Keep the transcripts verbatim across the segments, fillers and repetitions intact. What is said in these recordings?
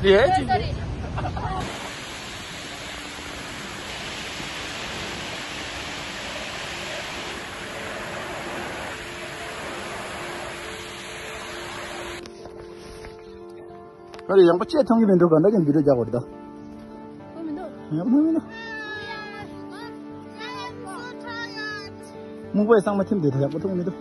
རེད་ཅིག་ཨ་རེ། ཡང་པ་ཅིག་མཐོང་གི་མི་འདུག་ག་འདྲ་ཅིག་བི་ཌིའོ་རྒྱག་དགོས་རེད་ད། མཐོང་མི་འདུག་ཡང་མཐོང་མི་འདུག་སྨུག་པའི་གཙང་མ་ཐིམ་དེ་ད་ཡག་པོ་མཐོང་མི་འདུག་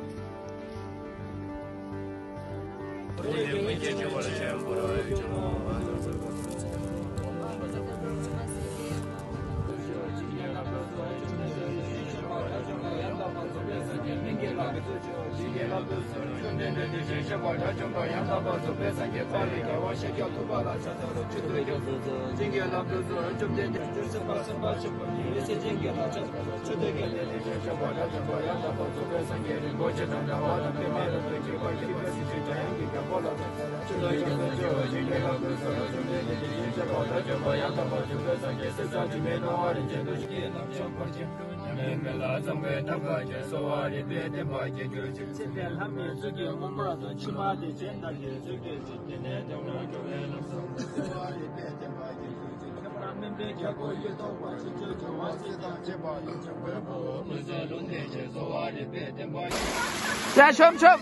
ཡ་ཆོམ་ཆོམ།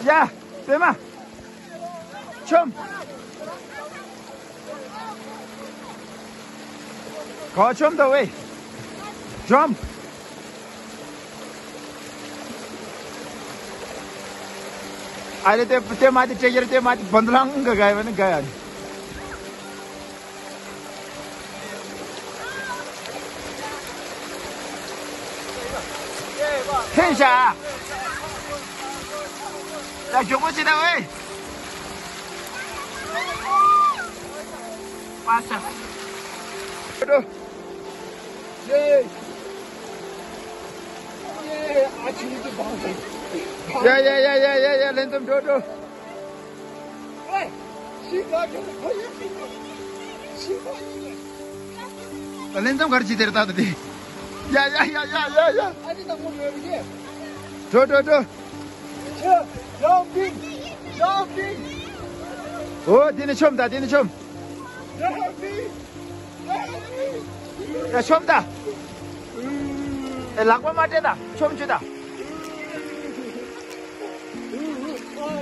ཡ། པད་མ། ཆོམ། ག་ཆོམ་དང་ཝེ། ཆོམ། ཨ་རེ་དེ་དེ་མ་དེ་ཅེ་ཡར་དེ་མ་དེ་བན་དྷ་ལང་ག་ག་ཡ་ཝེ་ན་ག་ཡ། ཧེ་ཤ། ཡ་མགྱོགས་པོ་བྱེད་ད་ཝེ། པ་ས། ཡེ། ཡེ། ཨ་ཆུང་དུ་བང་ཡ་ཡ་ཡ་ཡ་ཡ་ཡ། ལན་ཙམ་འགྲོ་འགྲོ། ལན་ཙམ་གར་ཅི་དེར་ད་ད་དེ། ཡ་ཡ་ཡ་ཡ་ཡ་ཡ། འགྲོ་འགྲོ་འགྲོ། འོ་དེ་ནི་ཆོམ་ད། དེ་ནི་ཆོམ། ཡ་ཆོམ་ད། ཨེ་ལག་པ་མ་སྤྲད་ད། ཆོམ་ཆུ་ད།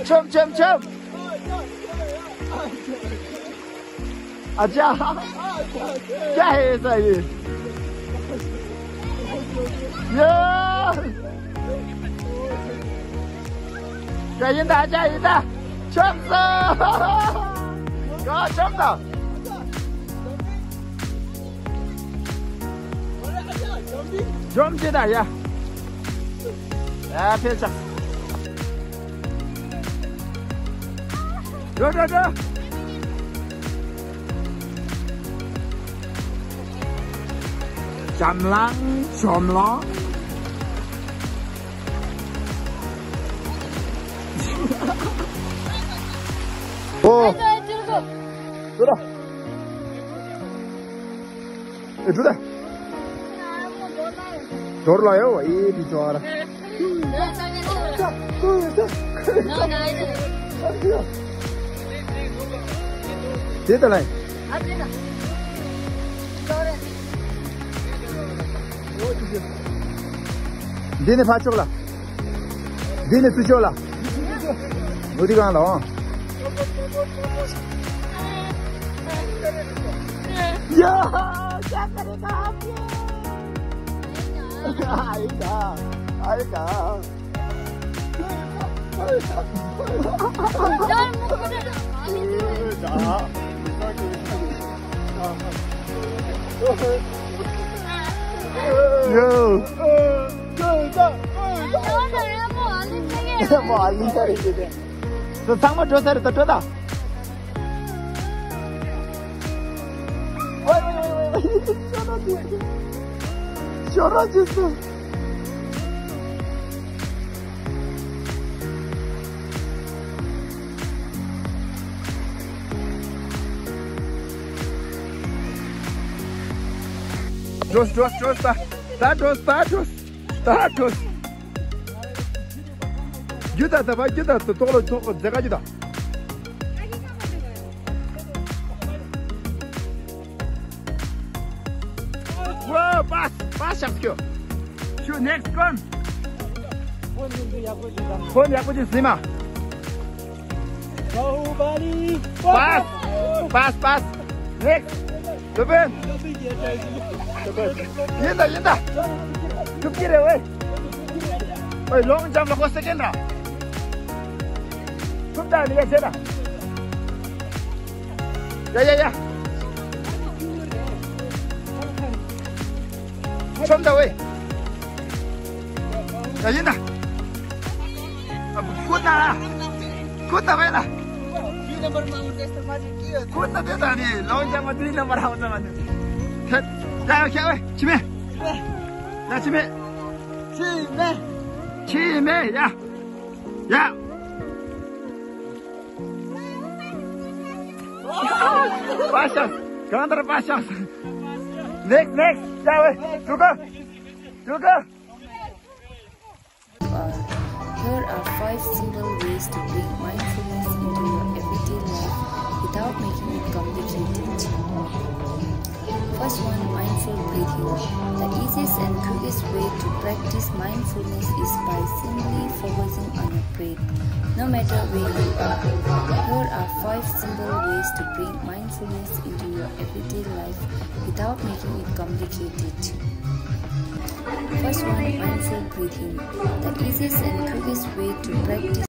ཆོམ་ཆོམ་ཆོམ། ཨ་ཅག་ཀྱ་ཧེ་ས་ཡི། ཡ། ཀྱ་ཡིན་ད། ཨ་ཅག་ཡིན་ད། ཆོམ་སོང་། ཡ་ཆོམ་ད། འཇོམས་བྱེད་ད་ཡ། ཡ་ཕེབས་ཤག་འགྲོ་འགྲོ་འགྲོ། འཇམ་ལངས་འཇོམས་ལངས། ཨོ། འགྲོ་ད། ཨེ་འགྲོ་ད། འགྲོ་ལ་ཡོད་བ་ཨེ་འདི་ཅོ་ཨ་ར། དེ་ད་ལ། འདི་ནི་ཕ་ཕྱོགས་ལ། འདི་ནི་ཚུར་ཕྱོགས་ལ། མུ་ཏིག་གང་ལ་འོང་། ཡ། ཨ་ཡི་ད། ཨ་ཡི་ད། ཡོ། ཚང་མ་འགྲོ་ས་རེད་ད། འགྲོ་ད། ཤོར་ར་ཇི་སུ། འགྲོ་འགྲོ་འགྲོ། ད་ད་འགྲོ། ད་འགྲོ། ད་འགྲོ། རྒྱུ་ད་ད་བ་རྒྱུ་ད་ད་ཐོག་ལ་ཐོག་མཛེས་ཀ་རྒྱུ་ད། པཱས། པཱས་ཤག་ཁྱོད། ཁྱོད་next གོན། ཕོན་ཡག་པོ་ཅིག་ཟིན་མ། པཱས། པཱས་པཱས། next དུ་བེན། ཡིན་ད་ཡིན་ད། ཐུབ་ཀྱི་རེད་ཝེ། ཝེ་long jump ལ་ཁོ་second ར། ཐུབ་ད་ནི་ཡ་ཟེར་ད། ཡ་ཡ་ཡ། ཆོམ་ད་ཝེ། ཡ་ཡིན་ད། ཀུན་ད། ཀུན་ད་ཝེ་ན། ཀུན་ད་དེ་ད་ནི་long jump མ་three number ཧ་ཝ་ད་མ་ནི། ཐད། ཡ་ཡ་ཁྱེད་ཝེ་ཆི་མེ། ཡ་ཆི་མེ། ཆི་མེ། ཆི་མེ་ཡ། ཡ། པཱས་ཤག་གང་ལྟར་པཱས་ཤག next next ཡ་ཝེ། ཀྲུ་གུ། ཀྲུ་གུ། Here are five simple ways to bring mindfulness into your everyday life without making it complicated. First one, mindful breathing. The easiest and quickest way to practice mindfulness is by simply focusing on your breath, no matter where you are. Here are five simple ways to bring mindfulness into your everyday life without making it complicated. First one, mindful breathing. The easiest and quickest way to practice